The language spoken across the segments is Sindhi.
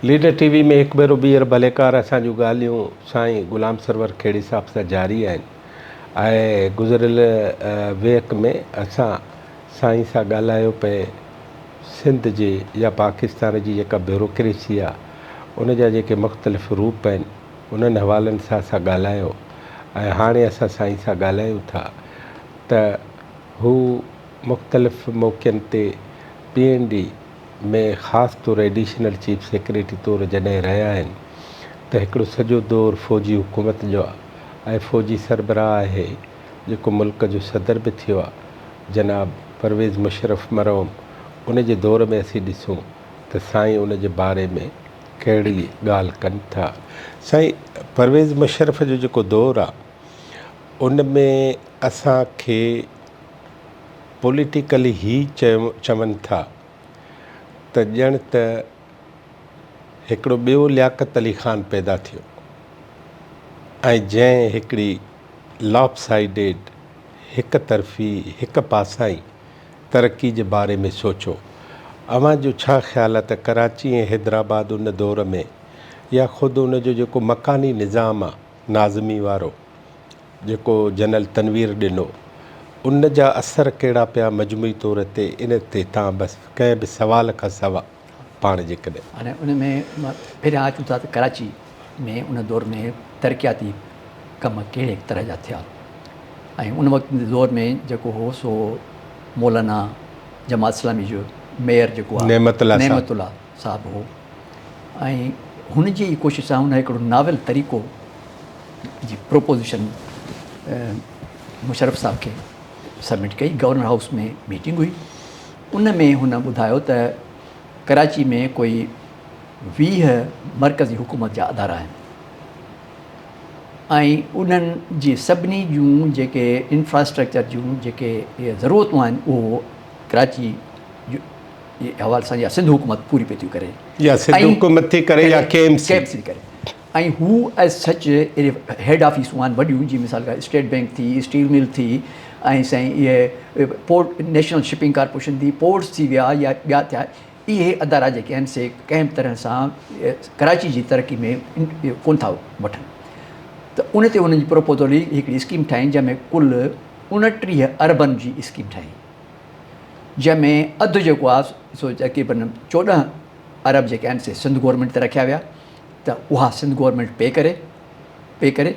ليڊر ٽي وي ۾ هڪ ڀيرو ٻيهر ڀليڪار اسان جون ڳالهيون سائين غلام سرور کهڙي صاحب سان جاري آهن ۽ گذريل ويهڪ ۾ اسان سائين سان ڳالهايو پئي سنڌ جي يا پاڪستان جي جيڪا بيوروڪريسي آ ان جا جيڪي مختلف روپ آهن انهن حوالن سان اسان ڳالهايو ۽ هاڻي اسان سائين سان ڳالهايون ٿا ته هو مختلف موقعن تي پي اين ڊي ۾ خاص طور ايڊيشنل چيف سيڪريٽري طور جڏهن رهيا آهن ته هڪڙو سڄو دور فوجي حڪومت جو آ ۽ فوجي سربراهه آهي جيڪو ملڪ جو صدر به ٿيو آ جناب پرويز مشرف مرحوم ان جي دور ۾ اسين ڏسون ته سائين ان جي باري ۾ ڪهڙي ڳالهه ڪن ٿا. سائين پرويز مشرف جو جيڪو دور آ ان ۾ اسان کي پوليٽيڪلي هي چون ٿا ته ڄڻ ته هڪڙو ٻيو لياقت علي خان پيدا ٿيو ۽ جنهن هڪڙي لاپ سائيڊيڊ هڪ طرفي هڪ پاسائين ترقي جي باري ۾ سوچيو. اوهان جو ڇا خيال آ ته ڪراچي ۽ حيدرآباد ان دور ۾ يا خود ان جو جيڪو مڪاني نظام آ ناظمي وارو جيڪو جنرل تنوير ڏنو ان جا اثر ڪهڙا پيا مجموعي طور تي ان تي تان بس ڪنهن به سوال کان سوا پاڻ جيڪڏهن. هاڻي ان ۾ پهريان اچون ٿا ته ڪراچي ۾ ان دور ۾ ترقياتي ڪم ڪهڙي طرح جا ٿيا ۽ ان وقت دور ۾ جيڪو هو سو مولانا جماعت اسلامي جو ميئر جيڪو آهي نعمت الله صاحب نعمت الله صاحب هو ۽ هن جي ئي ڪوشش سان هن هڪڙو ناول طريقو جي پروپوزيشن مشرف صاحب کي سبمٽ ڪئي. گورنر هائوس ۾ ميٽنگ هئي ان ۾ هن ٻڌايو ته ڪراچي ۾ ڪوئي 20 مرڪزي حڪومت جا ادارا آهن ۽ انهن جي سڀني جون جيڪي انفراسٽرڪچر جون جيڪي ضرورتون آهن اهو ڪراچي جي حوالي سان يا سنڌ حڪومت پوري پئي ٿي ڪري يا سنڌ حڪومت ٿي ڪري يا ڪي ايم سي ٿي ڪري ۽ هو ايز سچ اهي هيڊ آفيسون آهن وڏيون جيئن مثال ڪا اسٽيٽ بينڪ ٿي اسٽيل مل ٿي ۽ سائين اهي پورٽ نيشنل شپنگ ڪارپوريشن ٿي پورٽس ٿي ويا يا ٻيا ٿيا اهي ادارا جيڪي آهن سي ڪنهن به طرح سان ڪراچي جي ترقي ۾ ڪون ٿا وٺن ته ان تي انهن جي پروپوزل هئي هڪڙي اسڪيم ٺاهين جنهن ۾ ڪل 29 اربن جي اسڪيم ٺاهي جنهن ۾ اڌ جيڪو آهي سو تقريبن 14 ارب جيڪي آهن سي سنڌ گورنمينٽ تي رکيا ويا ته اها سنڌ گورنمينٽ پي ڪري پي ڪري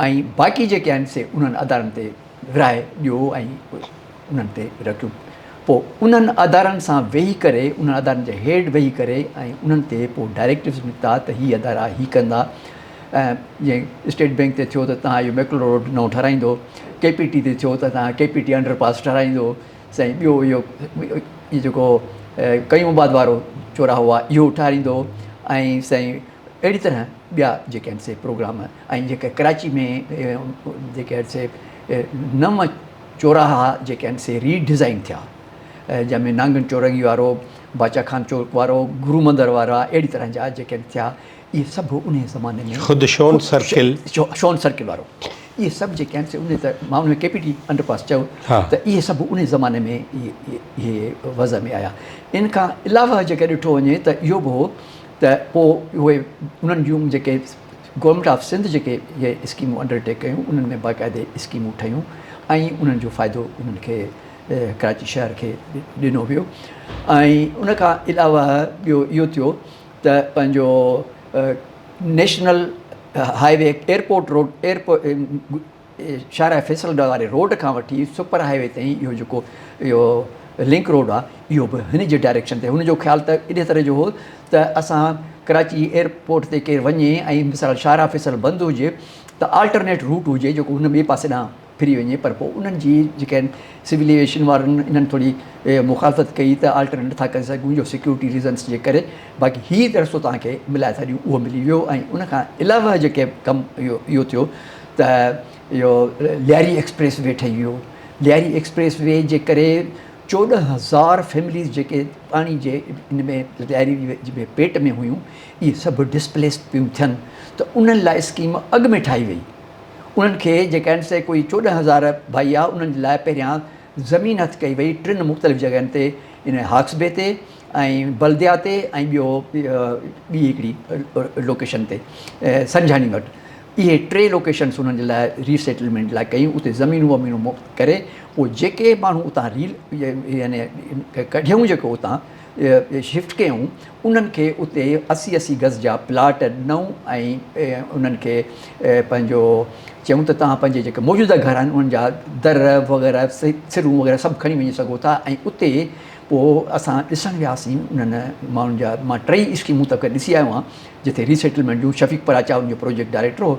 ۽ باقي جيڪي آهن سي انهن ادارن تي ورهائي ڏيو ۽ انهن تي رکيو پوء انهن ادارن سان ويهي ڪري انهن ادارن جا هيڊ ويهي ڪري ۽ انهن تي پوء ڊائريڪٽوز نڪتا ته هي ادارا هي ڪندا جيئن اسٽيٽ بينڪ تي ٿيو ته تهان اهو ميڪلو روڊ نئون ٺهرائيندو ڪي پي ٽي تي ٿيو ته تهان ڪي پي ٽي انڊر پاس ٺهرائيندو سائين ٻيو اهو هي جيڪو قيوم آباد وارو چوراهو آهي اهو ٺاهريندو ۽ سائين اهڙي طرح ٻيا جيڪي آهن سي پروگرام ۽ جيڪي ڪراچي ۾ جيڪي آهن سي نو چوراها جيڪي آهن سي ري ڊزائن ٿيا جنهن ۾ نانگن چورنگي وارو باچا خان چوڪ وارو گرو مندر وارا اهڙي طرح جا جيڪي آهن ٿيا اهي سڀ انهي زماني ۾ خود شون سرڪل شون سرڪل وارو اهي سڀ جيڪي آهن سي انهي ته مان ان ۾ ڪي پي ٽي انڊر پاس چيو ته اهي سڀ انهي زماني ۾ اهي وضع ۾ آيا ان کان علاوه جيڪي ڏٺو وڃي ته اهو به هو ته پوء اهي انهن جون جيڪي گورنمينٽ آف سنڌ جيڪي اهي اسڪيمون انڊر ٽيڪ ڪيون انهن ۾ باقاعدي اسڪيمون ٺهيون ۽ انهن جو فائدو انهن کي ڪراچي شهر کي ڏنو ويو ۽ ان کان علاوه ٻيو اهو ٿيو ته پنهنجو national highway airport road airport شاهراهه فيصل واري روڊ کان وٺي سپر هاء وي تائين اهو جيڪو اهو لنڪ روڊ آهي اهو به هن جي ڊائريڪشن تي هن جو خيال ته ان طرح جو هو ته اسان ڪراچي ايئرپورٽ تي ڪير وڃي ۽ مثال شاهراهه فيصل بند هجي ته آلٽرنيٽ روٽ هجي جيڪو هن ٻئي پاسي ڏانهن ڦري وڃي پر پوء انهن جي جيڪي آهن سول ايويشن وارن انهن ٿوري مخالفت ڪئي ته آلٽرنيٽ نٿا ڪري سگهون جو سيڪيورٽي ريزنس جي ڪري باقي هي رستو توهان کي ملائي ٿا ڏيون اهو ملي ويو ۽ ان کان علاوه جيڪي ڪم اهو اهو ٿيو ته اهو لياري ايڪسپريس وي ٺهي ويو لياري ايڪسپريس وي جي ڪري 14,000 فيمليز جيڪي پاڻي جي ان ۾ لياري جي پيٽ ۾ هيون اهي سڀ ڊسپليس پيون ٿين ته انهن لاء اسڪيم اڳ ۾ ٺاهي وئي انهن کي جيڪي آهن سي ڪوئي 14,000 ڀائي آ انهن جي لاء پهريان زمين هٿ ڪئي وئي ٽن مختلف جڳهين تي ان هاڪس بي تي ۽ بلديا تي ۽ ٻيو ٻي هڪڙي لوڪيشن تي سنجهاڻي وٽ اهي ٽي لوڪيشنس انهن جي لاء ري سيٽلمينٽ لاء ڪيون اتي زمينون ومينون مفت ڪري پوء جيڪي ماڻهو اتان ري يعني ڪڍيون جيڪو اتان شفٽ ڪيون انهن کي اتي 80 80 گز جا پلاٽ ڏنئون ۽ انهن کي پنهنجو چيون ته توهان پنهنجي جيڪي موجوده گهر آهن انهن جا در وغيره سرون وغيره سڀ کڻي وڃي سگهو ٿا ۽ اتي پوء اسان ڏسڻ وياسين انهن ماڻهن جا مان ٽئي اسڪيمون ته ڏسي آيو آهيان جتي ريسيٽلمينٽ جون شفيق پراچا ان جو پروجيڪٽ ڊائريڪٽر هو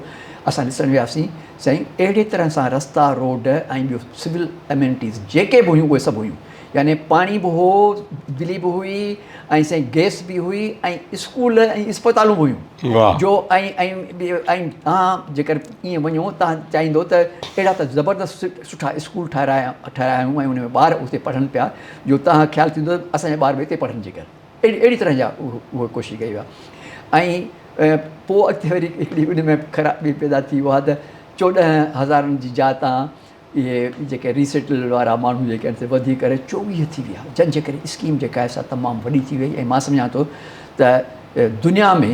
اسان ڏسڻ وياسين سائين اهڙي طرح سان رستا روڊ ۽ ٻيو سول امينٽيز جيڪي به هيون اهي سڀ هيون يعني پاڻي به هو بجلي به هئي ۽ سائين گئس به هئي ۽ اسڪول ۽ اسپتالون به هيون جو ۽ ۽ ۽ تهان جيڪر ائين وڃو تهان چاهيندو ته اهڙا ته زبردست سٺا اسڪول ٺاهرايا ٺاهرايا آهيون ۽ ان ۾ ٻار اتي پڙهن پيا جو تهان خيال ٿيندو ته اسان جا ٻار به اتي پڙهن جيڪر اهڙي اهڙي طرح جا اهي ڪوشش ڪئي ويا ۽ پوء اڳتي وري هڪڙي ان ۾ خرابي پيدا ٿي اها ته 14 هزارن جي جاء تان اهي جيڪي ريسيٽل وارا ماڻهو جيڪي آهن سي وڌي ڪري 24 ٿي ويا جن جي ڪري اسڪيم جيڪا آهي سا تمام وڏي ٿي وئي ۽ مان سمجهان ٿو ته دنيا ۾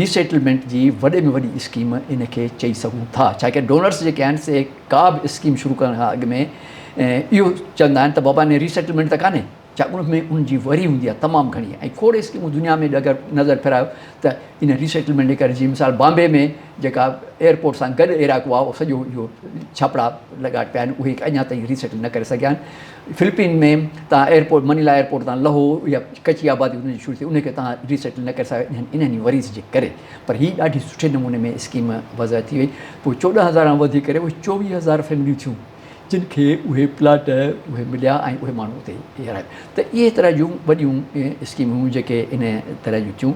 ريسيٽلمينٽ جي وڏي ۾ وڏي اسڪيم ان کي چئي سگهون ٿا ڇاڪاڻ ڊونرس جيڪي آهن سي ڪا به اسڪيم شروع ڪرڻ کان اڳ ۾ اهو چوندا آهن ته بابا ان ريسيٽلمينٽ ته ڪانهي ڇا ان ۾ ان جي وري هوندي آهي تمام گهڻي ۽ کوڙ اسڪيمون دنيا ۾ اگر نظر ڦيرايو ته ان ريسيٽلمينٽ جي ڪري جيئن مثال بامبي ۾ جيڪا ايئرپورٽ سان گڏ علائقو آهي اهو سڄو اهو ڇاپڙا لڳا پيا آهن اهي اڃا تائين ريسيٽل نه ڪري سگهيا آهن فلپين ۾ تان ايئرپورٽ منيلا ايئرپورٽ تان لهو يا ڪچي آبادي ان جي شروع ٿي ان کي تان ريسيٽل نه ڪري سگهيا انهن وريز جي ڪري پر هي ڏاڍي سٺي نموني ۾ اسڪيم وضع ٿي وئي پوء 14 هزار کان وڌي ڪري اهي 24 هزار فيمليون ٿيون جن کي اهي پلاٽ اهي مليا ۽ اهي ماڻهو اتي رهيا ته اهي طرح جون وڏيون اسڪيمون هيون جيڪي ان طرح جون ٿيون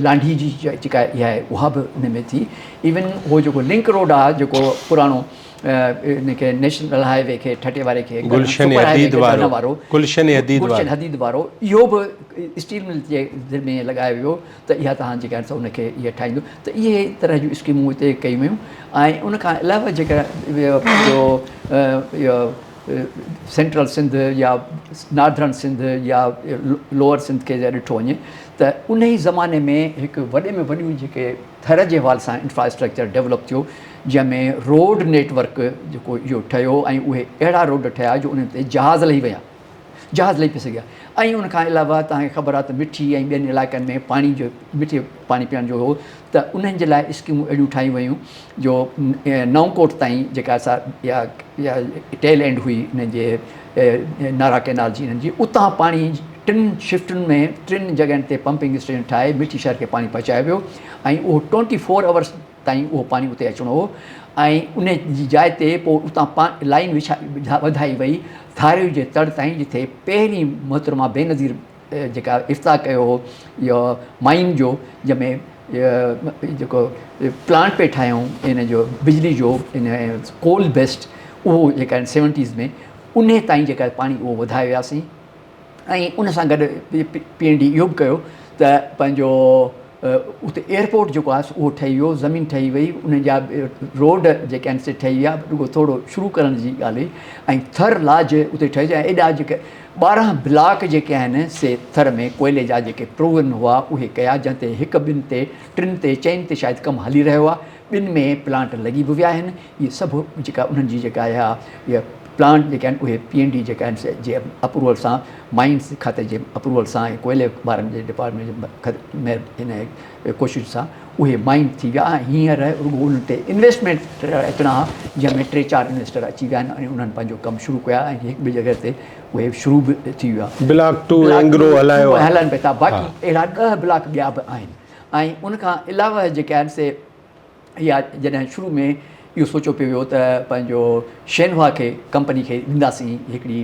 لانڍي جي جيڪا اها آهي اها به ان ۾ ٿي ايون هو جيڪو لنڪ روڊ آهي جيڪو پراڻو ان کي نيشنل هاء وي کي ٺٽي واري کي گلشن حديد وارو گلشن حديد وارو گلشن حديد وارو اهو به اسٽيل مل جي ذمي لڳايو ويو ته اها توهان جيڪا آهي ان کي اها ٺاهيندو ته اهي طرح جون اسڪيمون اتي ڪيون ويون ۽ ان کان علاوه جيڪا جو اهو سينٽرل سنڌ يا ناردرن سنڌ يا لوئر سنڌ کي ڏٺو وڃي ته ان ئي زماني ۾ هڪ وڏي ۾ وڏيون جيڪي ٿر جي حوالي سان انفراسٽرڪچر ڊيولپ ٿيو جنهن ۾ روڊ نيٽ ورڪ جيڪو اهو ٺهيو ۽ اهي اهڙا روڊ ٺهيا جو انهن تي جهاز لهي ويا جهاز لهي پئي سگهيا ۽ ان کان علاوه توهان کي خبر آهي ته مٺي ۽ ٻين علائقن ۾ پاڻي جو مٺي پاڻي پيئڻ جو هو ته انهن جي لاء اسڪيمون اهڙيون ٺاهيون ويون جو نئون ڪوٽ تائين جيڪا سا يا ٽيل اينڊ هئي انهن جي نارا ڪينال جي انهن جي اتان پاڻي ٽن شفٽن ۾ ٽن جڳهن تي پمپنگ اسٽيشن ٺاهي مٺي شهر کي پاڻي پهچايو ويو ۽ اهو 24 آورس تائين اهو پاڻي اتي اچڻو هو ۽ ان جي جاء تي پوء اتان لائين وڇائي وڌائي وئي ڌاريو جي تڙ تائين جتي پهرين محترمه بينظير جيڪا افتتاح ڪيو هو اهو مائين جو جنهن ۾ جيڪو پلانٽ پئي ٺاهيائون ان جو بجلي جو ان ڪول بيسڊ اهو جيڪا آهن سيونٽيز ۾ ان تائين جيڪا پاڻي اهو وڌايو وياسين ۽ ان سان گڏ پي اين ڊي اهو به ڪيو ته پنهنجو اتي ايئرپورٽ جيڪو آهي اهو ٺهي ويو زمين ٺهي وئي انهن جا روڊ جيڪي آهن سي ٺهي ويا رڳو ٿورو شروع ڪرڻ جي ڳالهه هئي ۽ ٿر لاج اتي ٺهي ۽ ايڏا جيڪي 12 بلاڪ جيڪي آهن سي ٿر ۾ ڪوئلي جا جيڪي پروون هئا اهي ڪيا جنهن تي هڪ ٻن تي ٽن تي چئن تي شايد ڪم هلي رهيو آهي ٻن ۾ پلانٽ لڳي به ويا آهن اهي سڀ جيڪا انهن جي جيڪا اها پلانٽ جيڪي آهن اهي پي اين ڊي جيڪا آهن سي جي اپروول سان مائنس کاتي جي اپروول سان ۽ ڪوئلي وارن جي ڊپارٽمينٽ جي ان ڪوشش سان اهي مائن ٿي ويا ۽ هينئر رڳو انهن تي انويسٽمينٽ اچڻا ها جنهن ۾ ٽي چار انويسٽر اچي ويا آهن ۽ انهن پنهنجو ڪم شروع ڪيا ۽ هڪ ٻه جڳهه تي اهي شروع به ٿي ويا. بلاڪ ٽو اينگرو هلايو آهي. هلن پئي ٿا باقي اهڙا 10 بلاڪ ٻيا به آهن ۽ ان کان علاوه جيڪي آهن سي يا جڏهن شروع ۾ اهو سوچيو پيو ويو ته پنهنجو شينهوا کي ڪمپني کي ڏينداسين هڪڙي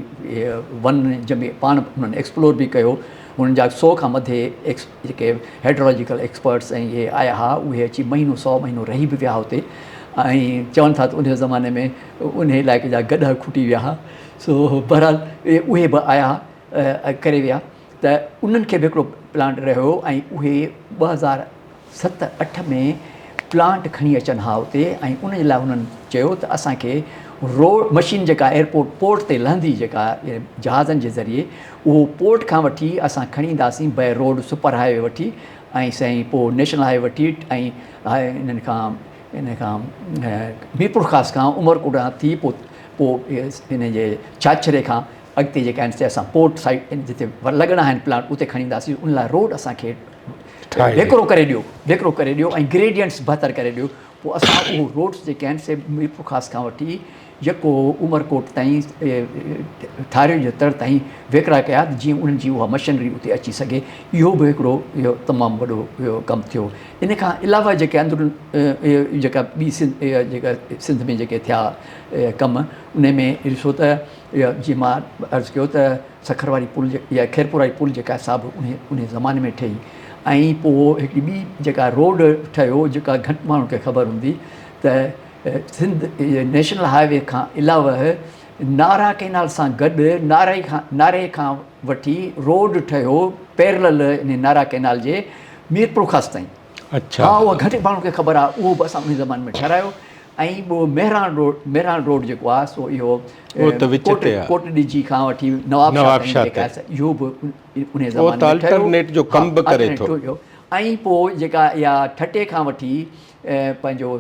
ون جنهن ۾ پاڻ انهن ايڪسپلور به ڪيو انهن جا 100 کان مٿي ايڪس جيڪي هيڊرولاجيڪل ايڪسپرٽس ۽ اهي آيا هئا اهي اچي مهينو سوا مهينو رهي به ويا اتي ۽ چون ٿا ته ان زماني ۾ ان علائقي جا گڏهه کٽي ويا هئا سو بهرحال اهي به آيا ڪري ويا ته انهن کي به هڪڙو پلانٽ رهيو ۽ اهي 2007 8 ۾ پلانٽ کڻي اچن ها اتي ۽ ان جي لاء انهن چيو ته اسان کي روڊ مشين جيڪا ايئرپورٽ پورٽ تي لهندي جيڪا جهازن جي ذريعي اهو پورٽ کان وٺي اسان کڻي اينداسين by road super highway وٺي ۽ سائين پوء نيشنل هاء وي وٺي ۽ انهن کان ان کان ميرپورخاص کان عمرڪوٽ کان ٿي پوء پوء ان جي ڇاڇري کان اڳتي جيڪا آهن سي اسان پورٽ سائيڊ جتي لڳڻا آهن پلانٽ اتي کڻي اينداسين ان لاء روڊ اسان کي ويڪرو ڪري ڏيو ويڪرو ڪري ڏيو ۽ گريڊينٽس بهتر ڪري ڏيو پوء اسان اهو روڊس جيڪي آهن سي ميرپورخاص کان وٺي يڪو عمرڪوٽ تائين ٺاريو جي تڙ تائين ويڪرا ڪيا ته جيئن انهن جي اها مشنري اتي اچي سگهي اهو به هڪڙو اهو تمام وڏو اهو ڪم ٿيو ان کان علاوه جيڪي اندرون جيڪا ٻي سنڌ جيڪا سنڌ ۾ جيڪي ٿيا ڪم ان ۾ ڏسو ته جيئن مان عرض ڪيو ته سکر واري پل يا خيرپور واري پل جيڪا سا به انهي انهي زماني ۾ ٺهي ۽ پوء هڪڙي ٻي جيڪا روڊ ٺهيو جيڪا گهٽ ماڻهن کي خبر هوندي ته سنڌ نيشنل هاء وي کان علاوه نارا ڪئنال سان گڏ ناري کان ناري کان وٺي روڊ ٺهيو پيرلل انهي نارا ڪئنال جي ميرپورخاص تائين اڇا ها اها گهٽ ماڻهن کي خبر آهي اهو به اسان انهي زماني ۾ ٺهرايو ۽ ٻيو مهراڻ روڊ مهراڻ روڊ جيڪو آهي سو اهو اهو ته وچ ڪوٽ تي آهي. ڪوٽ ڏيجي کان وٺي نواب نواب شاهه شاهه تائين جيڪا تائين. آهي اهو به انهي اهو زماني ته ۾ ٺهيو. الٽرنيٽ جو ها ڪم به ڪري الٽرنيٽ ٿو. جو ۽ پوء جيڪا اها ٺٽي کان وٺي پنهنجو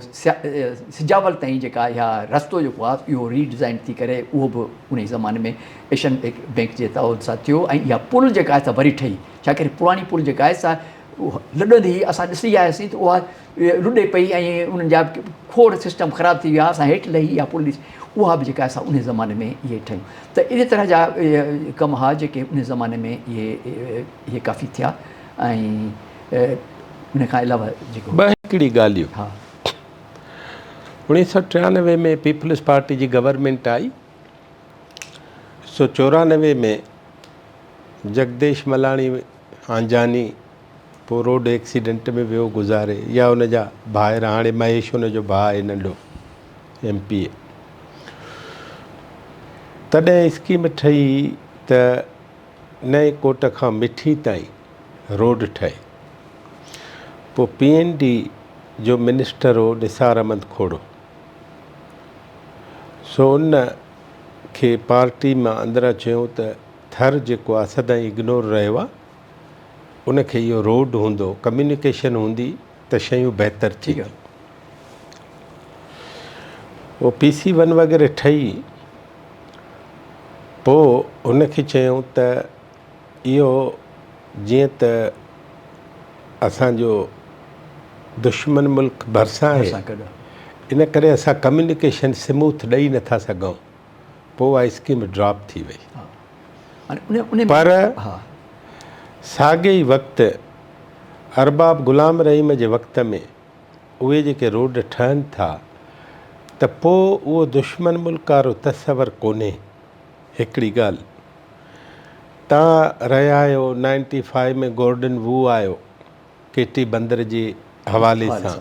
سجاول تائين جيڪا اها رستو جيڪو آهي اهو ري ڊزائن ٿي ڪري اهو به انهي زماني ۾ ايشين بينڪ جي تعاون سان ٿيو ۽ اها پل جيڪا آهي سا وري ٺهي ڇا ڪري پراڻي پل جيڪا آهي سا لڏندي هئي اسان ڏسي آياسين ته اها لڏي پئي ۽ انهن جا کوڙ سسٽم خراب ٿي ويا اسان هيٺ لهي اها پل ڏسي اها به جيڪا اسان ان زماني ۾ اهي ٺهيون ته ان طرح جا ڪم هئا جيڪي ان زماني ۾ اهي اهي ڪافي ٿيا ۽ ان کان علاوه جيڪو ٻه هڪڙي ڳالهيون ها 1993 ۾ پيپلز پارٽي جي گورنمينٽ آئي سو 94 ۾ جگديش ملاڻي آنجهاني پوء روڊ ايڪسيڊنٽ ۾ ويو گذاري يا ان جا ڀائر هاڻي مهيش ان جو ڀاء آهي ننڍو ايم پي اي تڏهن اسڪيم ٺهي ته نئين ڪوٽ کان مٺي تائين روڊ ٺهي پوء پي اين ڊي جو منسٽر هو نثار احمد کوڙو سو ان کي پارٽي مان اندران چيو ته ٿر جيڪو آهي سدائين اگنور رهيو آهي ان کي اهو روڊ هوندو ڪميونيڪيشن هوندي ته شيون بهتر ٿينديون. اهو پي سي ون وغيره ٺهي پوء هن کي چيائون ته اهو جيئن ته اسان جو دشمن ملڪ ڀرسان آهي ان ڪري اسان ڪميونيڪيشن سموٿ ڏئي نٿا سگهون. پوء اها اسڪيم ڊراپ ٿي وئي. پر ساڳئي ئي وقت ارباب غلام رحيم جي وقت ۾ اهي جيڪي روڊ ٺهن ٿا ته پوء اهو دشمن ملڪ وارو تصور ڪونهي. هڪڙي ڳالهه تان رهيا آهيو نائنٽي فائيو ۾ گورڊن وو آيو ڪيٽي بندر جي حوالي سان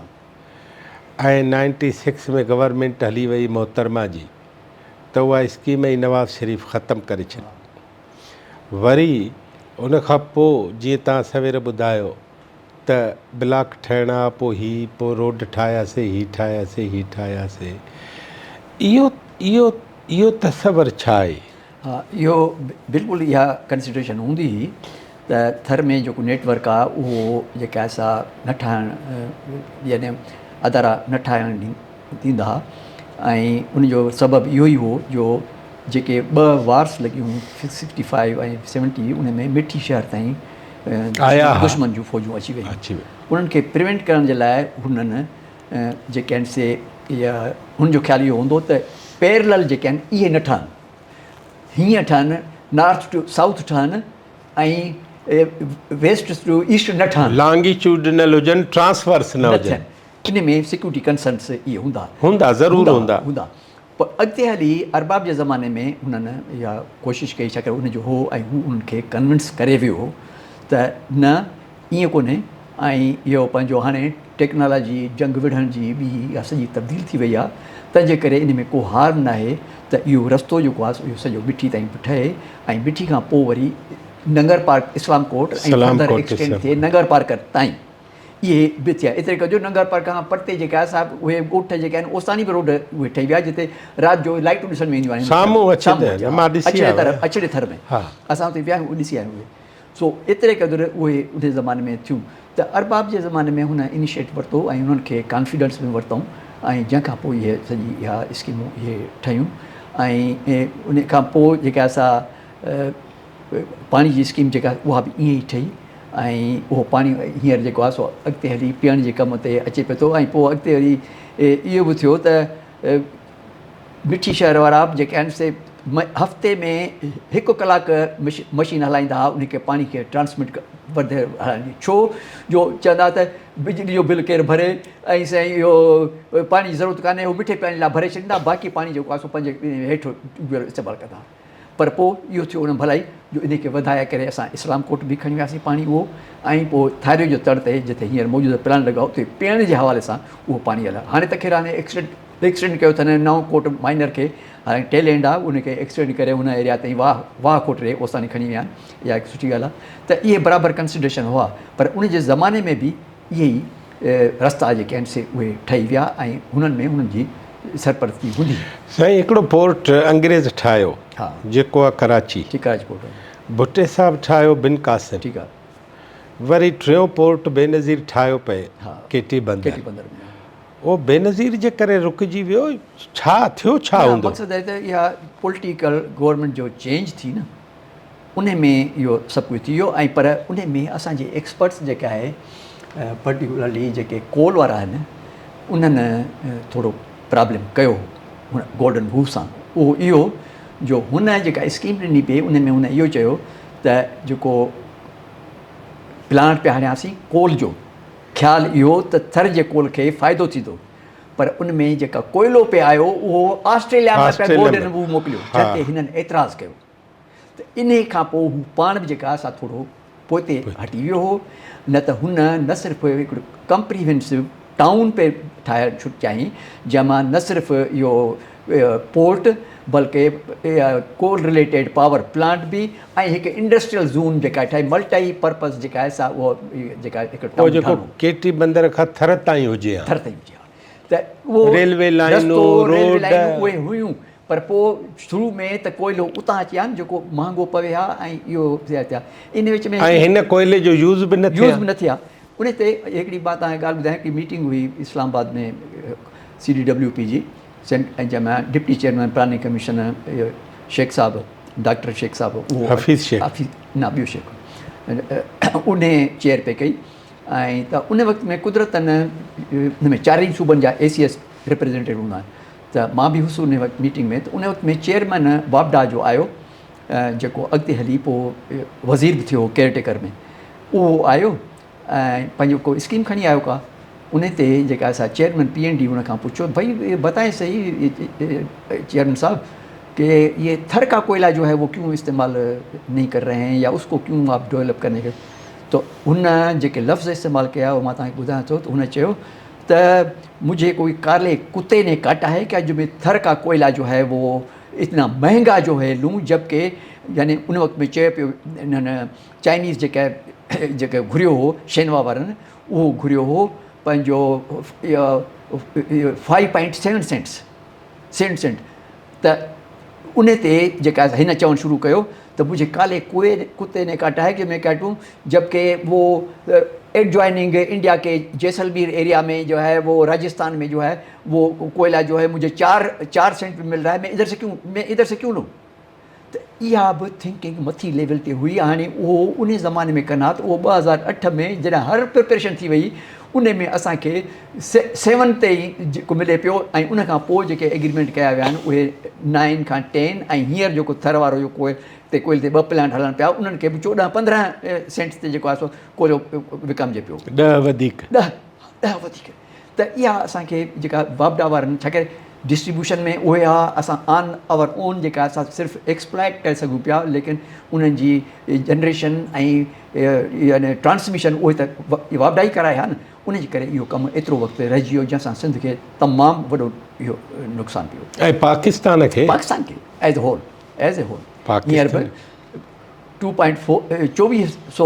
۽ نائنٽي سڪس ۾ گورنمينٽ هلي وئي محترمه جي ته اها اسڪيم ئي نواز شريف ختم ڪري ڇڏي. وري ان کان پوء جيئن توهان سوير ٻڌايو ته بلاڪ ٺهڻا پوء هي پوء روڊ ٺاهياسي هي ٺاهياسي هي ٺاهياسي اهو اهو اهو تصور ڇا آهي؟ ها اهو بلڪل اها ڪنسيڊريشن هوندي هئي ته ٿر ۾ جيڪو نيٽ ورڪ آهي اهو جيڪا آهي سا نه ٺاهڻ يعني ادارا نه ٺاهڻ ڏيندا ها ۽ ان جو سبب اهو ئي هو جو جيڪي ٻه وارس لڳيون هيون سڪسٽي فائيو ۽ سيونٽي ان ۾ مٺي شهر تائين دشمن جون فوجون اچي ويون انهن کي پريونٽ ڪرڻ جي لاء هنن جيڪي آهن سي هن جو خيال اهو هوندو ته پيرلل جيڪي آهن اهي نه ٺهن هيئن ٺهن نارٿ ٽو سائوٿ ٺهن ۽ ويسٽ ٽو ايسٽ نه ٺهن لانگيچوڊنل هجن ٽرانسورس نه هجن ان ۾ سيڪيورٽي ڪنسرنس اهي هوندا. هوندا ضرور هوندا. هوندا پر اڳتي هلي ارباب جي زماني ۾ هنن اها ڪوشش ڪئي ڇاڪاڻ ان جو هو ۽ هو انهن کي ڪنونس ڪري ويو هو ته نه ائين ڪونهي ۽ اهو پنهنجو هاڻي ٽيڪنالاجي جنگ وڙهڻ جي ٻي اها سڄي تبديل ٿي وئي آهي تنهن جي ڪري ان ۾ ڪو هارم ناهي ته اهو رستو جيڪو آهي اهو سڄو مٺي تائين به ٺهي ۽ مٺي کان پوء وري ننگر پارڪ اسلام ڪوٽ ۽ فردر ايڪسٽينڊ ٿئي ننگر پارڪر تائين. اهي به ٿيا. ايتري قدر جو ننگر پارڪر کان پرتي جيڪا آهي صاحب اهي ڳوٺ جيڪي آهن اوستاني به روڊ اهي ٺهي ويا جتي رات جو لائٽون ڏسڻ ۾ اينديون آهن. سامهون اچي ته مان ڏسي آيو آهيان. اڇڙي ٿر ۾ اسان اتي ويا آهيون اهي ڏسي آيا آهيون اهي. سو ايتري قدر اهي ان زماني ۾ ٿيون ته ارباب جي زماني ۾ هن انيشيٽ ورتو ۽ انهن کي ڪانفيڊنس ۾ ورتائون ۽ جنهن کان پوء اهي سڄي اها اسڪيمون اهي ٺهيون ۽ ان کان پوء جيڪا سا پاڻي جي اسڪيم جيڪا اها به ائين ئي ٺهي ۽ اهو پاڻي هينئر جيڪو آهي سو اڳتي هلي پيئڻ جي ڪم تي اچي پيو ٿو ۽ پوء اڳتي هلي اهو به ٿيو ته مٺي شهر وارا به جيڪي آهن سي هفتي ۾ هڪ ڪلاڪ مشين هلائيندا هئا ان کي پاڻي کي ٽرانسمٽ وڌي هلائڻ جي ڇو جو چوندا ته بجلي جو بل ڪير ڀري ۽ سائين اهو پاڻي جي ضرورت ڪانهي هو مٺي پاڻي لاء ڀري ڇڏيندا باقي پاڻي جيڪو آهي سو پنهنجي هيٺ ٽيوب ويل استعمال ڪندا پر پوء اهو ٿيو ان ڀلائي جو ان کي وڌائي ڪري اسان اسلام ڪوٽ به کڻي وياسين پاڻي اهو ۽ پوء ٿاريو جو تڙ تي جتي هينئر موجوده پلانٽ لڳو اتي پيئڻ جي حوالي سان اهو پاڻي هليو هاڻي ته خير هاڻي ايڪسٽينڊ ايڪسٽينڊ ڪيو اٿن نئون ڪوٽ مائنر کي هاڻي ٽيل اينڊ آهي ان کي ايڪسٽينڊ ڪري ان ايريا تائين واهه واهه کوٽري اوستاني کڻي ويا آهن اها هڪ سٺي ڳالهه آهي ته اهي برابر ڪنسڊريشن هئا پر ان جي زماني ۾ به اهي ئي رستا جيڪي آهن سي اهي ٺهي ويا ۽ هنن ۾ هنن جي سرپرستي هوندي. سائين هڪڙو پورٽ انگريز ٺاهيو جيڪو آ ڪراچي. ٺيڪ ڪراچي پورٽ. ڀٽي صاحب ٺاهيو بن قاسم. ٺيڪ آ. وري ٽيون پورٽ بينظير ٺاهيو پئي ڪيٽي بندر. ڪيٽي بندر ۾. اهو بينظير جي ڪري رڪجي ويو ڇا ٿيو ڇا هوندو؟ مقصد آهي ته اها پوليٽيڪل گورنمينٽ جو چينج ٿي نه ان ۾ اهو سڀ ڪجهه ٿي ويو ۽ پر ان ۾ اسان جي ايڪسپرٽس جيڪا آهي پرٽيڪولرلي جيڪي ڪول وارا آهن انهن ٿورو پرابلم ڪيو هن گورڊن وو سان اهو اهو جو هن جيڪا اسڪيم ڏني پئي ان ۾ هن اهو چيو ته جيڪو پلانٽ پيا هڻياسين ڪول جو خيال اهو ته ٿر جي ڪول کي فائدو ٿيندو پر ان ۾ جيڪا ڪوئلو پئي آيو اهو آسٽريليا مان پيا گورڊن وو موڪليو جنهن تي هنن اعتراض ڪيو ته انهي کان پوء هو پاڻ به جيڪا سا ٿورو پوئتي هٽي ويو هو نه ته هن نه صرف هڪڙو ڪمپريهنسو ٽائون پئي ٺاهڻ چاهين جنهن مان نه صرف اهو پورٽ بلڪه ڪول رليٽيڊ پاور پلانٽ به ۽ هڪ انڊسٽريل زون جيڪا ٺاهي ملٽائي پرپز جيڪا آهي سا اهو جيڪا هڪ ٽائون جيڪو ڪيٽي بندر کان ٿر تائين هجي ها ٿر تائين هجي ها ته اهو ريلوي لائنون روڊ اهي هيون پر پوء شروع ۾ ته ڪوئلو اتان اچي ها نه جيڪو مهانگو پوي ها ۽ اهو ٿئي ها ان وچ ۾ ۽ هن ڪوئلي جو يوز به نه ٿئي يوز به نه ٿئي ها ان تي هڪڙي مان توهان کي ڳالهه ٻڌايان هڪڙي ميٽنگ هئي اسلام آباد ۾ سي ڊي ڊبليو پي جي سينٽ جنهن ۾ deputy chairman planning commission Sheikh صاحب ڊاڪٽر شيخ صاحب اهو حفيظ شيخ حفيظ نه ٻيو شيخ ان چيئر پئي ڪئي ۽ ته ان وقت ۾ قدرتن ان ۾ چارئي صوبن جا اي سي ايس ريپريزنٽيٽو هوندا آهن ته مان به هوس ان وقت ميٽنگ ۾ ته ان وقت ۾ چيئرمين واپڊا جو آيو جيڪو اڳتي هلي پوء وزير به ٿيو هو ڪيئر ٽيڪر ۾ اهو آيو ۽ پنهنجو ڪو اسڪيم کڻي آيو ڪا ان تي جيڪا سا چيئرمين پي اين ڊي ان کان پڇيو ڀئي بتائين صحيح چيئرمين صاحب کہ یہ تھر کا کوئلہ جو ہے وہ کیوں استعمال نہیں کر رہے ہیں یا اس کو کیوں آپ ڈیولپ کرنے کے تو هن جيڪي لفظ استعمال ڪيا اهو مان توهان کي ٻڌايان ٿو ته هن چيو ته مجھي ڪوئي ڪالي ڪتي ني ڪاٽا هي ڪيا جو مين ٿر ڪا ڪوئلا جو هي وو اتنا مهنگا جو هي لون جبڪه يعني ان وقت ۾ چيو پيو انهن چائنيز جيڪا جيڪا گهريو هو شينوا وارن اهو گهريو هو پنهنجو five point seven cents cent cent ته ان تي جيڪا هن چوڻ شروع ڪيو ته مجھي ڪالي ڪوئي ڪتي ني ڪاٽا هي ڪي مين ڪاٽون جبڪه وو ايڊجوائننگ انڊيا ڪي جيسلمير ايريا ۾ جو هي وو راجستان ۾ جو هي وو ڪوئلا جو هي مجھي چار چار سينٽ پي مل رها هي مين ادھر سي ڪيون مين ادھر سي ڪيون لون ته اها به ٿنڪنگ مٿي ليول تي هئي هاڻي اهو ان زماني ۾ ڪن ها ته اهو 2008 ۾ جڏهن هر پريپريشن ٿي وئي ان ۾ اسان کي سيون تي ئي جيڪو ملي پيو ۽ ان کان پوء جيڪي ايگريمينٽ ڪيا ويا آهن اهي نائن کان ٽين ۽ هينئر جيڪو ٿر وارو جو ڪوئل تي ڪوئل تي ٻه پلانٽ هلن پيا انهن کي به 14 15 سينٽس تي جيڪو آهي سو ڪوئلو وڪامجي پيو. ڏهه وڌيڪ. ڏهه وڌيڪ ته اها اسان کي جيڪا واپڊا وارن ڇا ڪري ڊسٽريبيوشن ۾ اهي ها اسان آن اور اون جيڪا اسان صرف ايڪسپلائٽ ڪري سگهون پيا ليڪن انهن جي جنريشن ۽ يعني ٽرانسميشن اهي ته واپڊا ئي ڪرائي ها نه ان جي ڪري اهو ڪم ايترو وقت رهجي ويو جنهن سان سنڌ کي تمام وڏو اهو نقصان پيو ۽ پاڪستان کي پاڪستان کي as a whole as a whole هينئر به ٽو پوائنٽ فور چوويهه سو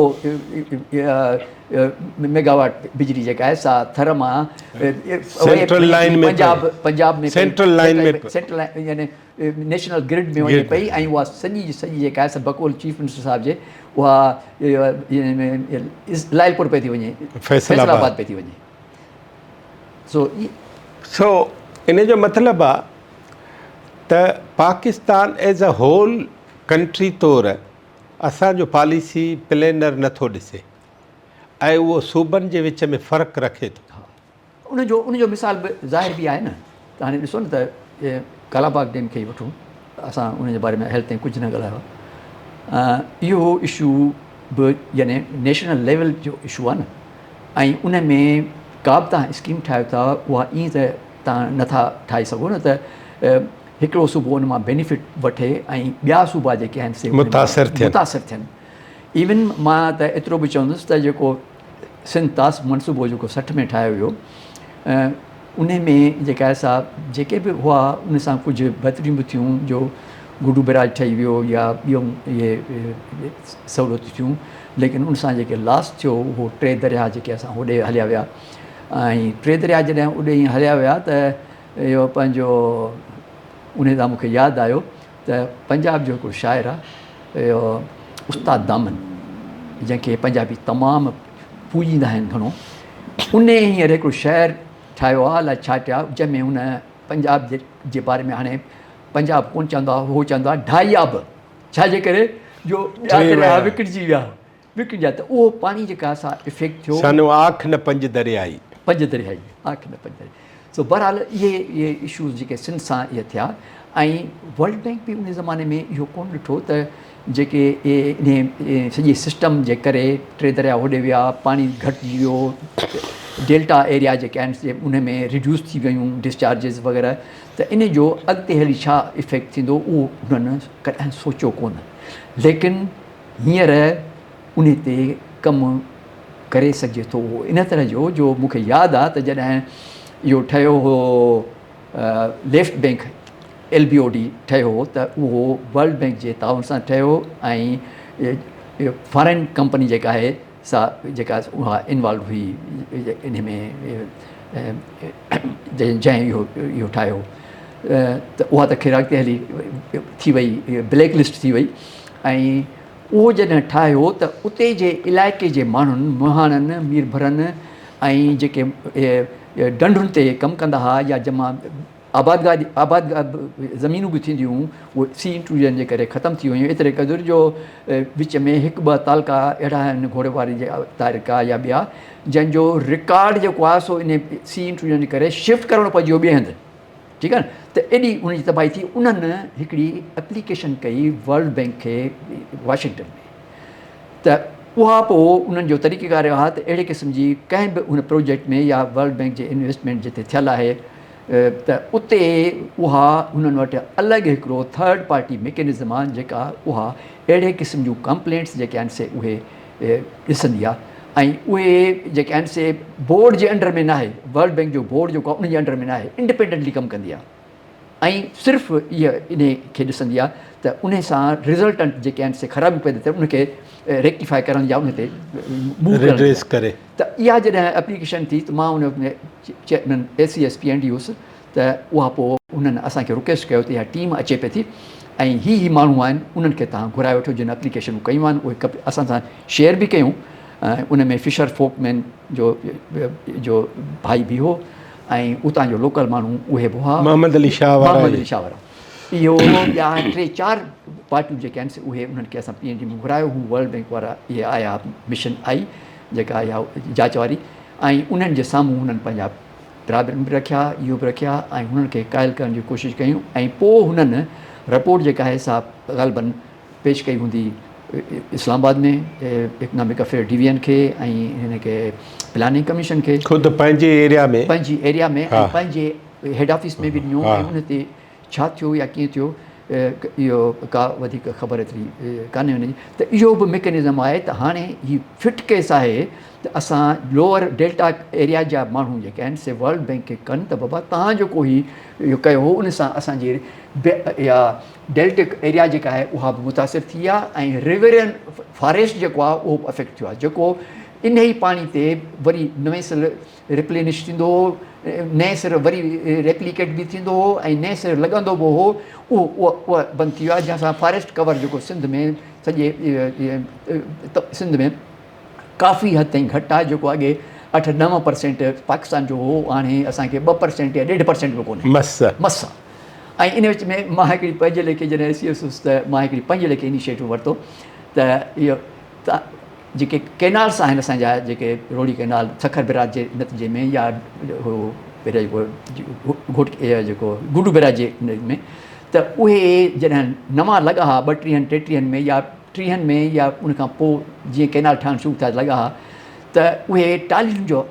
ميگاواٽ بجلي جيڪا آهي سا ٿر مان central line ۾ Punjab Punjab ۾ central line ۾ central line يعني نيشنل گرڊ ۾ وڃي پئي ۽ اها سڄي جي سڄي جيڪا آهي سا بقول چيف منسٽر صاحب جي اها لائلپور پئي ٿي وڃي، فيصل آباد پئي ٿي وڃي. سو سو ان جو مطلب آ ته Pakistan as a whole country طور اسان جو پاليسي پلينر نٿو ڏسي ۽ اهو صوبن جي وچ ۾ فرق رکي ٿو. ها ان جو ان جو مثال به ظاهر به آهي نه ته هاڻي ڏسو نه ته ڪالاباغ ڊيم کي ئي وٺون اسان ان جي باري ۾ هيل تائين ڪجهه نه ڳالهايو آهي اهو اشو به يعني نيشنل ليول جو اشو آهي نه ۽ ان ۾ ڪا به توهان اسڪيم ٺاهيو ٿا اها ائين ته توهان نٿا ٺاهي سگهو نه ته هڪڙو صوبو ان مان بينيفٽ وٺي ۽ ٻيا صوبا جيڪي آهن سي متاثر ٿين متاثر ٿين. ايون مان ته ايترو به چوندس ته جيڪو سنڌ طاس منصوبو جيڪو 60 ۾ ٺاهيو ويو ان ۾ جيڪا آهي سا جيڪي به هئا ان سان ڪجهه بهتريون به ٿيون جو گڊو بئراج ٺهي ويو يا ٻيون اهي سهولتون ٿيون ليڪن ان سان جيڪي لاس ٿيو اهو ٽي درياهه جيڪي اسان هوڏي هليا ويا ۽ ٽي درياهه جڏهن اڏي هليا ويا ته اهو پنهنجو انهي تان مون کي ياد آيو ته پنجاب جو هڪڙو شاعر آهي اهو استاد دامن جنهن کي پنجابي تمام پوڄيندا آهن گهڻو انهي هينئر هڪڙو شعر ٺاهيو آهي الائي ڇا ٽيا جنهن ۾ هن پنجاب جي باري ۾ هاڻي پنجاب ڪونه چوندو آهي هو چوندو آهي ڍائي آب ڇا جي ڪري جو ٻيا درياهه وڪڙجي ويا وڪڙجي ويا ته اهو پاڻي جيڪا سا افيڪٽ ٿيو. سانو آک نه پنج دريائي. پنج دريائي آک نه پنج دريائي سو بهرحال اهي اهي اشوز جيڪي سنڌ سان اهي ٿيا ۽ ورلڊ بينڪ به ان زماني ۾ اهو ڪونه ڏٺو ته جيڪي اهي انهي سڄي سسٽم جي ڪري ٽي دريا هوڏي ويا پاڻي گهٽجي ويو ڊيلٽا ايريا جيڪي آهن سي ان ۾ ريڊيوس ٿي ويون ڊسچارجز وغيره ته ان جو اڳتي هلي ڇا افيڪٽ ٿيندو اهو انهن ڪڏهن سوچيو ڪونه ليڪن هينئر انهي تي ڪم ڪري سگهجي ٿو اهو ان طرح جو جو مون کي ياد آ ته جڏهن اهو ٺهيو هو left bank L B O D ٺهيو هو ته اهو ورلڊ بينڪ جي تعاون سان ٺهيو ۽ فارين ڪمپني جيڪا آهي سا جيڪا اها انوالو هئي ان ۾ جنهن اهو اهو ٺاهيو ته اها ته خير اڳتي هلي ٿي وئي بليڪ لسٽ ٿي وئي ۽ اهو جڏهن ٺاهيو ته اتي جي علائقي جي ماڻهن، مهاڻن، ميربحرن ۽ جيڪي ڍنڍن تي ڪم ڪندا ها يا جمع آبادگار آبادگار زمينون به ٿينديون هيون اهي سي انٽروجن جي ڪري ختم ٿي ويون ايتري قدر جو وچ ۾ هڪ ٻه تعلقا اهڙا آهن گهوڙي واري جي تعلقا يا ٻيا جن جو رڪارڊ جيڪو آهي سو ان سي انٽروجن جي ڪري شفٽ ڪرڻو پئجي ويو ٻئي هنڌ. ٺيڪ آهي نه ته ايڏي ان جي تباهي ٿي انهن هڪڙي اپليڪيشن ڪئي ورلڊ بينڪ کي واشنگٽن ۾ ته اها پوء انهن جو طريقي ڪار اهو آهي ته اهڙي قسم جي ڪنهن به ان پروجيڪٽ ۾ يا ورلڊ بينڪ جي انويسٽمينٽ جتي ٿيل آهي ته اتي اها انهن وٽ الڳ هڪڙو ٿرڊ پارٽي ميڪينزم آهي جيڪا اها اهڙي قسم جون ڪمپلينٽس جيڪي آهن سي اهي ڏسندي آهي ۽ اهي جيڪي آهن سي بورڊ جي انڊر ۾ ناهي ورلڊ بينڪ جو بورڊ جيڪو آهي ان جي انڊر ۾ ناهي انڊيپينڊنٽلي ڪم ڪندي آهي ۽ صرف اها انهي کي ڏسندي آهي ته انهي سان رزلٽنٽ جيڪي آهن سي خرابيون پيدا ٿين ان کي ريڪٽيفائي ڪرڻ يا ان تي موو ڪرڻ ڪري ته اها جڏهن اپليڪيشن ٿي ته مان ان chairman A C S P N D هوس ته اها پوء انهن اسان کي رڪويسٽ ڪيو ته اها ٽيم اچي پئي ٿي ۽ هي هي ماڻهو آهن انهن کي توهان گهرائي وٺو جن اپليڪيشنون ڪيون آهن اهي اسان سان شيئر به ڪيون ۽ ان ۾ فشر فوڪ مين جو جو ڀائي به هو ۽ اتان جو لوڪل ماڻهو اهي به هئا محمد علي شاهه وارا محمد علي شاهه وارا اهو ٻيا ٽي چار پارٽيون جيڪي آهن سي اهي انهن کي اسان پي اين ڊي ۾ گهرايو هو ورلڊ بينڪ وارا اهي آيا مشن آئي جيڪا اها جاچ واري ۽ انهن جي سامهون انهن پنهنجا پرابلم به رکيا، اهو به رکيا ۽ هنن کي قائل ڪرڻ جي ڪوشش ڪيون ۽ پوء هنن رپورٽ جيڪا آهي سا غالباً پيش ڪئي هوندي اسلام آباد ۾ اڪنامڪ افيئر ڊويزن کي ۽ هن کي پلاننگ ڪميشن کي. خود پنهنجي ايريا ۾. پنهنجي ايريا ۾ ۽ پنهنجي هيڊ آفيس ۾ به ڏنو ۽ ان تي ڇا ٿيو يا ڪيئن ٿيو. اهو ڪا وڌيڪ خبر ايتري ڪانهي ان جي ته اهو به ميڪنزم آهي ته هاڻي هي فٽ ڪيس آهي ته اسان لوئر ڊيلٽا ايريا جا ماڻهو جيڪي آهن سي ورلڊ بينڪ کي ڪن ته بابا تهان جيڪو هي اهو ڪيو هو ان سان اسان جي اها ڊيلٽڪ ايريا جيڪا آهي اها به متاثر ٿي آهي ۽ ريورين فاريسٽ جيڪو آهي اهو به افيڪٽ ٿيو آهي جيڪو ان ئي پاڻي تي وري نوين سر ريپلينش ٿيندو هو نئين سر وري ريپليڪيٽ به ٿيندو هو ۽ نئين سر لڳندو به هو اهو اهو بند ٿي ويو آهي جنهن سان فاريسٽ ڪور جيڪو سنڌ ۾ سڄي سنڌ ۾ ڪافي حد تائين گهٽ آهي جيڪو اڳي 8 9% پاڪستان جو هو هاڻي اسان کي 2% يا 1.5% به ڪونهي مس مس ۽ ان وچ ۾ مان هڪڙي پنهنجي ليکي جڏهن اي سي ايس هوس ته مان هڪڙي پنهنجي ليکي انيشيٽو ورتو ته اهو جيڪي ڪينالس آهن اسان جا جيڪي روهڙي ڪينال سکر بئراج جي نتيجي ۾ يا هو جيڪو گهوٽ جيڪو گڊو بئراج جي ۾ ته اهي جڏهن نوان لڳا ها ٻٽيهن ٽيٽيهن ۾ يا ٽيهن ۾ يا ان کان پوء جيئن ڪينال ٺهڻ شروع ٿيا لڳا ها ته اهي ٽالهين جو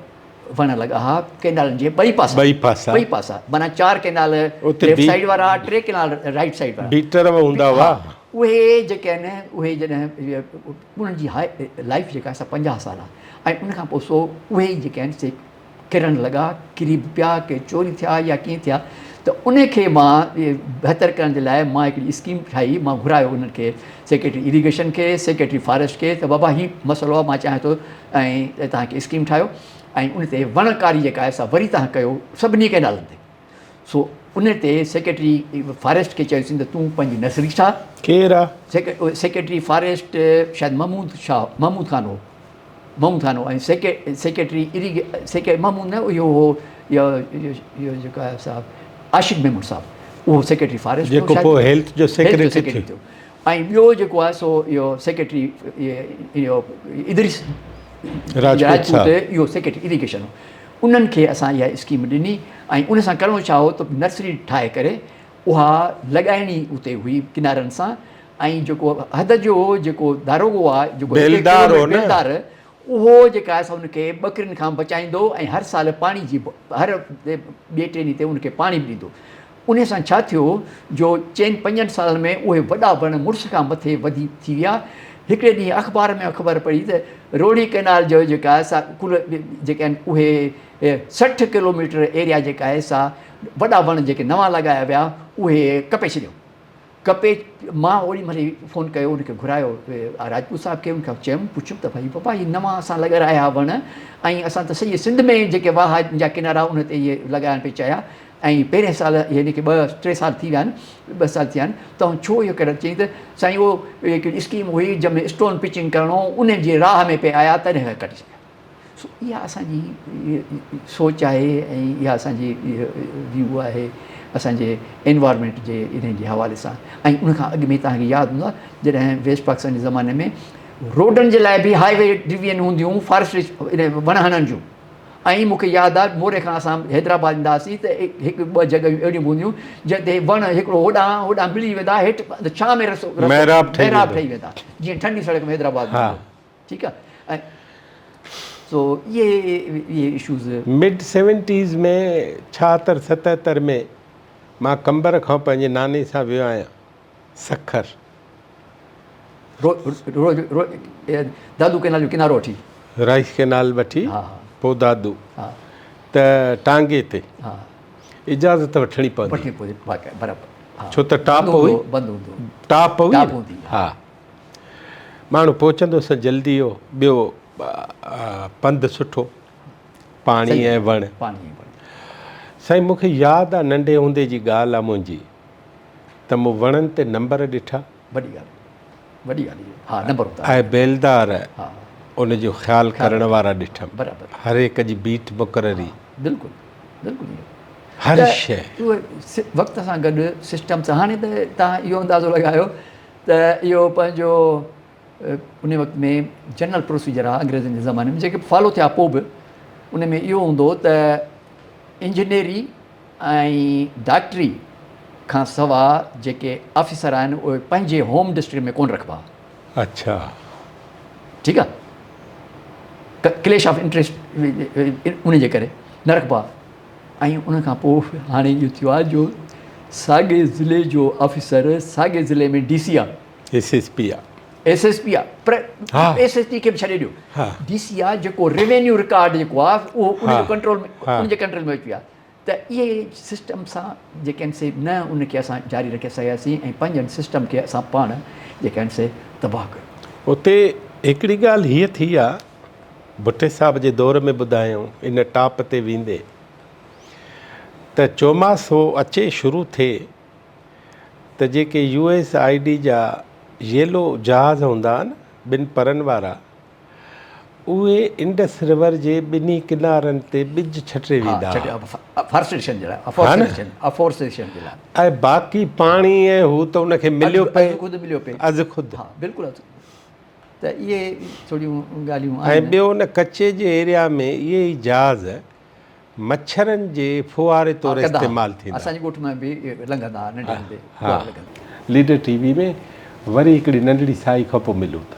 وڻ لڳا ها ڪينالن جي ٻئي پاسا ٻئي پاسا ٻئي پاسا معنيٰ چار ڪينال ليفٽ سائيڊ وارا ٽي ڪينال رائيٽ سائيڊ وارا بيٽر به هوندا هئا. اهي جيڪي آهن اهي جڏهن انهن جي لائف جيڪا آهي سا 50 سال آهي ۽ ان کان پوء سو اهي ئي جيڪي آهن سي ڪرڻ لڳا، ڪري به پيا، ڪي چوري ٿيا يا ڪيئن ٿيا ته ان کي مان بهتر ڪرڻ جي لاء مان هڪڙي اسڪيم ٺاهي، مان گهرايو انهن کي سيڪريٽري اريگيشن کي، سيڪريٽري فاريسٽ کي ته بابا هي مسئلو آهي مان چاهيان ٿو ۽ توهان هڪ اسڪيم ٺاهيو ۽ ان تي وڻڪاري جيڪا آهي سا وري توهان ڪيو سڀني ڪئنالن تي. سو ان تي سيڪريٽري فاريسٽ کي چيوسين ته تون پنهنجي نرسري ٺاهه. ڪير آ؟ سيڪريٽري فاريسٽ شايد محمود شاهه محمود خان هو محمود خان هو ۽ سيڪريٽري اريگي سيڪريٽري محمود نه اهو هو اهو جيڪو آهي صاحب عاشق ميمڻ صاحب اهو سيڪريٽري فاريسٽ جيڪو پوء هيلٿ جو سيڪريٽري ٿيو ۽ ٻيو جيڪو آهي سو اهو سيڪريٽري اهو ادريس راجپوت اهو سيڪريٽري اريگيشن هو. انهن کي اسان اها اسڪيم ڏني ۽ ان سان ڪرڻو ڇا هو ته نرسري ٺاهي ڪري اها لڳائڻي اتي هئي ڪنارن سان ۽ جيڪو حد جو جيڪو داروغو آهي جيڪو بيلدار هو نه بيلدار اهو جيڪا آهي سا ان کي ٻڪرين کان بچائيندو ۽ هر سال پاڻي جي هر ٻئي ٽئين ڏينهن تي ان کي پاڻي به ڏيندو. انهيء سان ڇا ٿيو جو چئن پنجن سالن ۾ اهي وڏا وڻ مڙس کان مٿي وڌي ٿي ويا. هڪڙي ڏينهن اخبار ۾ خبر پئي ته روهڙي ڪئنال جو جيڪا آهي سا ڪل جيڪي آهن اهي 60 ڪلوميٽر ايريا جيڪا آهي سا وڏا وڻ جيڪي نوان لڳايا ويا اهي ڪپي ڇڏيو. ڪپي مان اوڏي مهل ئي فون ڪيو ان کي گهرايو راجپوت صاحب کي ان کان چيم پڇيم ته ڀائي بابا هي نوان اسان لڳارايا وڻ ۽ اسان ته سڄي سنڌ ۾ جيڪي واهه جا ڪنارا ان تي اهي لڳائڻ پئي چاهيا ۽ پهرين سال يعني ڪي ٻه ٽي سال ٿي ويا آهن ٻه سال ٿيا آهن توهان ڇو اهو ڪري چيائين ته سائين اهو هڪڙي اسڪيم هئي جنهن ۾ اسٽون پچنگ ڪرڻو ان جي راهه ۾ پئي آيا تڏهن کان ڪٽي ڇڏيا سو اها اسان جي سوچ آهي ۽ اها اسان جي ويو آهي اسان جي انوائرمينٽ جي انهن جي حوالي سان ۽ ان کان اڳ ۾ توهان کي ياد هوندو جڏهن ويسٽ پاڪستان جي زماني ۾ روڊن جي لاء به هاء وي ڊويزن هونديون فارسٽ وڻ هڻڻ جون ۽ مون کي ياد آهي موري کان اسان حيدرآباد ايندا هئاسين ته هڪ ٻه جڳهيون اهڙيون به هونديون جنهن تي وڻ هڪڙو هوڏانهن هوڏانهن ملي ويندا هيٺ ڇانء ۾ رسو محراب محراب ٺهي ويندا جيئن ٺنڊي سڙڪ ۾ حيدرآباد ۾ ٺيڪ آهي ۽ سو اهي اهي اشوز. مڊ سيونٽيز ۾ ڇاهتر ستهتر ۾ مان قمبر کان پنهنجي ناني سان ويو آهيان سکر. دادو ڪئنال جو ڪنارو وٺي. رائيس ڪئنال وٺي پوء دادو ته ٽانگي تي اجازت وٺڻي پوندي ڇو ته ٽاپ هئي ٽاپ هئي ها ماڻهو پهچندو سان جلدي هو ٻيو پنڌ سٺو پاڻي ۽ وڻ سائين مون کي ياد آ ننڍي هوندي جي ڳالهه آ منهنجي ته مون وڻن تي نمبر ڏٺا. وڏي ڳالهه وڏي ڳالهه ها نمبر هوندا ۽ بيلدار ان جو خيال ڪرڻ وارا ڏٺم. برابر هر هڪ جي بيٽ مقرري. بلڪل بلڪل هر شيء. اهي وقت سان گڏ سسٽم سان هاڻي ته توهان اهو اندازو لڳايو ته اهو پنهنجو ان وقت ۾ جنرل پروسيجر آهي انگريزن جي زماني ۾ جيڪي فالو ٿيا پوء به ان ۾ اهو هوندو ته انجنيئري ۽ ڊاڪٽري کان سوا جيڪي آفيسر آهن اهي پنهنجي هوم ڊسٽرڪٽ ۾ ڪونه رکبا. اڇا. ٺيڪ آ ڪليش آف انٽريسٽ ان جي ڪري نه رکبا ۽ ان کان پوء هاڻي اهو ٿيو آهي جو ساڳي ضلعي جو آفيسر ساڳي ضلعي ۾ ڊي سي آ. ايس ايس پي آ. ايس ايس پي آ پر ايس ايس پي کي به ڇڏي ڏيو ڊي سي آ جيڪو ريونيو رڪارڊ جيڪو آ اهو ان جو ڪنٽرول ان جي ڪنٽرول ۾ اچي ويو آ ته اهي سسٽم سان جيڪي آهن سي نه ان کي اسان جاري رکي سگهياسين ۽ پنهنجن سسٽم کي اسان پاڻ جيڪي آهن سي تباهه ڪيو. اتي هڪڙي ڳالهه هيء ٿي آ ڀٽي صاحب جي دور ۾ ٻڌايائون ان ٽاپ تي ويندي ته چوماسو اچي شروع ٿئي ته جيڪي يو ايس I D جا ييلو جهاز هوندا ها نه ٻن پرن وارا اهي انڊس ريور جي ٻنهي ڪنارن تي ٻج ڇٽي ويندا ها. ها نه؟ ۽ باقي پاڻي ۽ هو ته ان کي مليو پئي از خود. ۽ ٻيو ان ڪچي جي ايريا ۾ اهي ئي جهاز مڇرن جي ڦوهاري طور استعمال ٿيندا. اسان جي ڳوٺ مان به لنگهندا ها ننڍي هوندي. ليڊر ٽي وي ۾ وري هڪڙي ننڍڙي سائي کان پوء ملون ٿا.